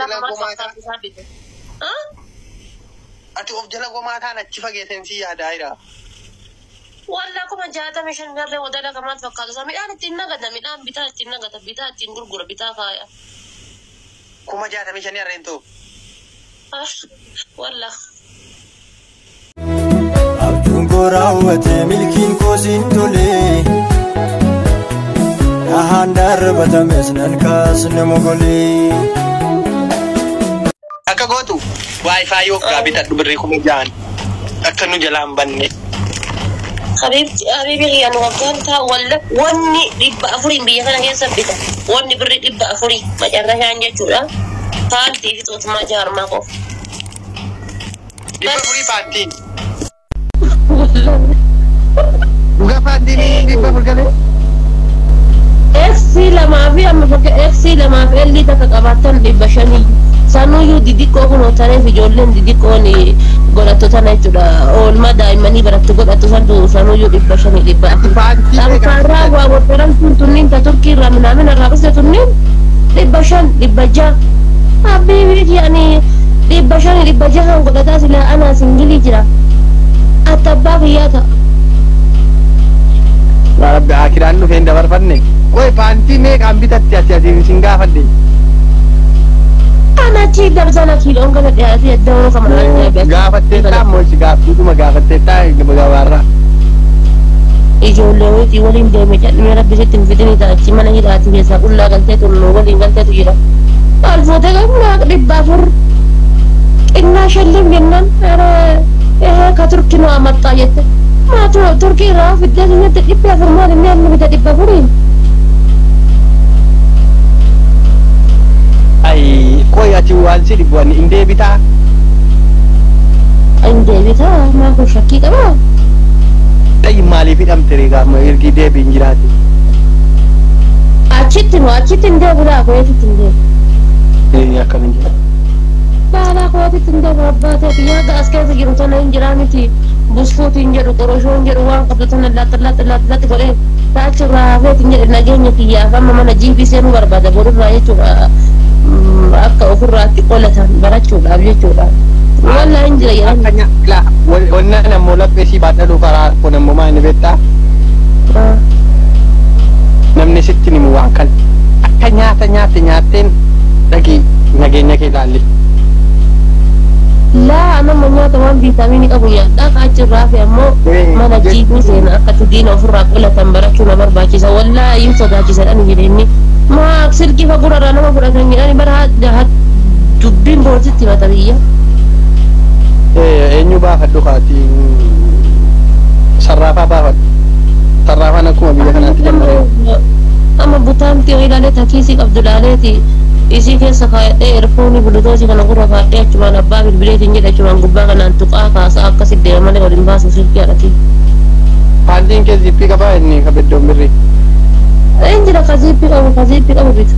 jala gomaa ta'a. Ati of jala gomaa ta'an achi fageesseen si yaadaa jira. Wallaa 65,000 garree wadala kamaat fakkaatu isaa midhaan ittiin nagada midhaan bitaa ittiin nagada bitaa ittiin gurgura bitaa faaya. 65,000 harreen ta'u. Wallaa. Abjuun koo raawwate milkiin koo siin tolee. Dhahaan darbatames nan kaasne mogolee. Akka gootu waayifaa yookaan bitadhu birrii 6,000 akka nu jalaan banne. Habiibti habiibi kiyya nu waggaan ta'a walla wanni 400 biyya kana keessa bita wanni birrii 400 macarrashaan jechuudha. Paantii fi xootumaa jaarmaa qofa. 400 paantiin. Dhugaa paantiin 400 galee. X lamaa fi amma fakka X lamaa fi L takka qabaatan 500. Sanuyyuu didiqqoo kun tareef ijoolleen didiqqoon godhattu tana jechuudha. Oolmaa daa'immanii barattu godhattu santu sanuyyuu 500 400. Sanfaarraa waa waddaramtuun tunniin ta Turkii irraa minaamin irraa dhufte tunniin 500 600. Habiibii yaani 500 600 godhataa silaa anaa singilii jira. Atta abbaa kiyyaa ta'a. Yaa Rabbi akiraan dhufeen dabarfanne. Qoy paantii meeqaan bitatti ati asiin isin gaafadhe. Ana achi dabsana kiiloon kana dhiyaatee iddoo kama Gaafattee ta'a si gaaffiidhuma gaafattee ta'a gabaarraa. Ijoollee wayitii waliin deeme jedhamee rabbi sitti hin fidini ta'a achi mana hidhaati keessaa qullaa galtee tullu waliin galteetu jira. Maal fuutee qabnaa 400 xinnaa shallim jennaan ka Turkii nu amattaa jette. Maa Turkii irraa fiddee sinyatti 400 maal inni amma bita 400. Ay qoy ati waan si dhibbu ani hin deebitaa. Hin deebitaa maa kun shakkii qabaa. Ta'i maaliif hidhamte ree gaafa ergi deebiin hin jiraate. Achitti moo achitti hin deebi'u laa kuweetitti hin deebi'u. Akkamiin jira. Laa kuweetitti hin deebi'u abbaa ta'e nyaata as keessa jiru tana hin jiraa miti buskuutiin jedhu qoroshoon jedhu waan qabdu tana laata laata laata laata godhee taachirraa hafeetiin jedhe nageenya kiyyaaf amma mana jiibii seenuu barbaada borurraa jechuudha. Akka ofirraatti qolatan barachuudhaaf jechuudha. Wallaa hin jira jedhan. Wannaan ammoo laphee sii baadhadhu karaa kun ammoo maal inni beektaa? Namni sitti himu waan kana. Akka nyaata nyaatte nyaatteen dhaqii nageenya kee ilaalli. Laa anamma nyaata waan viitaaminii qabu nyaadhaa achirraa fi ammoo mana jiibii seena akka diina ofirraa qolatan barachuu na barbaachisa. Wallaa hin sodaachisadhaan jireenyi. Maa silkii fagurarraa nama fudhatan jedhani bara dubbiin boorsitti himata biyya. Eenyu baafadhu kaati sarraafaa baafadhu. Sarraafaan akkuma biyya kanaatti jalqabe. Amma butaamti yoo ilaalee takiisii qabdu ilaaleeti isii keessa kaayadhee erfoonii bulutoosii kana gurra kaadhee achumaan abbaa bilbileetiin jedhe achumaan gubbaa kanaan tuqaa kaasaa akkasitti deema malee waliin baasu silkii haadhatii. Paantiin kee ziippii qabaa inni kabeddoon birrii. Injira kaziippii qabu kaziippii qabu bita.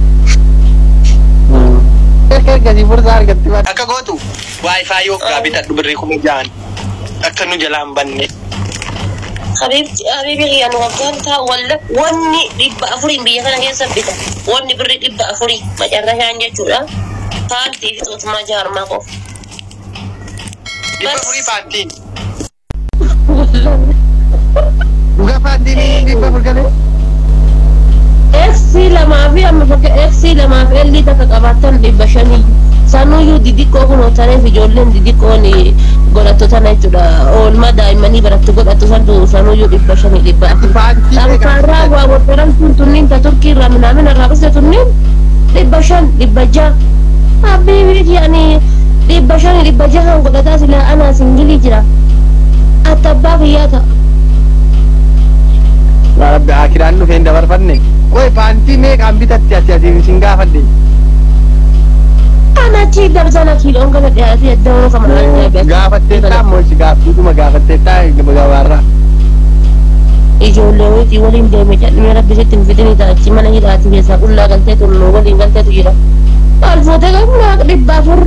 Ergasii fursaa argatti. Akka gootu waayifaa yookaan bitadhu birrii 6,000 akka nu jalaan banne. Habiibti habiibi kiyya nu waggaan ta'a walla wanni 400 biyya kana keessa bita wanni birrii 400 macarrashaan jechuudha. Paantii fi xootumaa jaarmaa qofa. 400 paantiin. Dhugaa paantiin 400 galee. X lamaa fi amma fakka X lamaa fi L takka qabaatan 500. Sanuyyuu didiqqoo kun tareef ijoolleen didiqqoon godhattu tana jechuudha. Oolmaa daa'immanii barattu godhattu santu sanuyyuu 500 400. Sanfaarraa waa waddaramtuun tunniin ta Turkii irraa minaamin irraa dhufte tunniin 500 600. Habiibii yaani 500 600 godhataa silaa anaa singilii jira. Atta abbaa kiyyaa ta'a. Yaa Rabbi akiraan dhufeen dabarfanne. Qoy paantii meeqaan bitatti ati asiin isin gaafadhe. Ana achi dabsana kiiloon kana dhiyaatee iddoo kama Gaafattee ta'a ammoo si gaaffiidhuma gaafattee ta'a gabaarraa. Ijoollee wayitii waliin deeme jedhamee rabbi sitti hin fidini ta'a achi mana hidhaati keessaa qullaa galtee tullu waliin galteetu jira. Maal fuutee qabnaa 400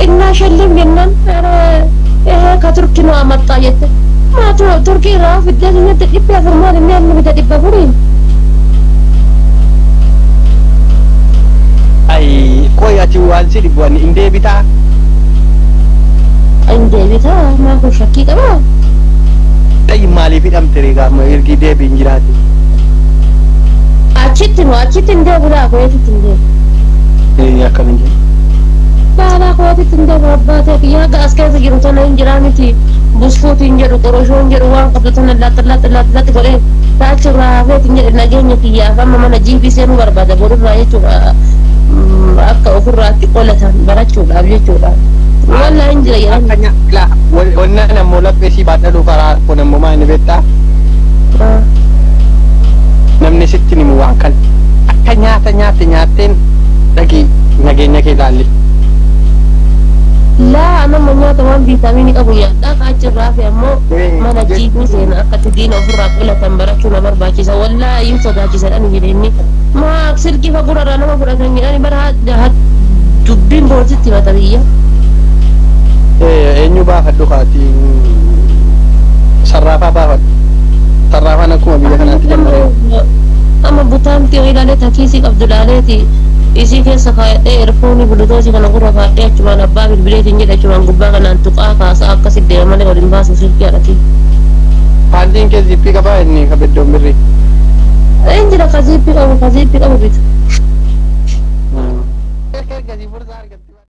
xinnaa shallim jennaan ka Turkii nu amattaa jette. Maa Turkii irraa fiddee sinyatti 400 maal inni amma bita 400. Ay qoy ati Waan si dhibbu hin deebitaa. Hin deebitaa maa kun shakkii qabaa? Ta'i maaliif hidhamte ree gaama ergi deebiin jiraate? Achitti moo achitti hin deebi'u laa Kuweetitti hin deebi'u. Akkana jedhu. Laa Kuweetitti hin deebi'u abbaa ta'e kiyya haga as keessa jiru tana hin jiraa miti. Buskuutiin jedhu qoroshoon jedhu waan qabdu tana laatti laatti laatti laatti godhee taachirraa hafeetiin jedhe nageenya kiyyaaf amma mana jiibii seenuu barbaada borurraa jechuudha. Akka ofirraatti qolatan barachuudhaaf jechuudha. Wallaa hin jira jedhan. Wannan ammoo laphee sii baadhadhu karaa kun ammoo maal inni beektaa? Namni sitti himu waan kana. Akka nyaata nyaatte nyaatteen dhaqii nageenya kee ilaalli. Laa nama nyaata waan viitaaminii qabu nyaadhaa achirraa hafe ammoo mana jiibii seena akkatti diina ofirraa qolatan barachuu na barbaachisa. Wallaa iyyuu sodaachisadhaan jedheenni. Maa silkii fa gurarraa nama fudhatan jedhani bara dubbiin boorsitti himata biyya. Eenyu baafadhu kaati sarraafaa baafadhu. Sarraafaan akkuma biyya kanaatti jammaree. Amma butaamti yoo ilaalee takiisii qabdu ilaaleeti isii keessa kaayadhee erfoonii bulutoosii kana gurra kaadhee achumaan abbaa bilbileetiin jedhe achumaan gubbaa kanaan tuqaa kaasaa akkasi deema malee waliin baasu silkii haadhatii. Paantiin kee zippii qabaa inni kabeddoon birrii. Inni jira ka zippii qabu bita. Erga si fursaa argatte.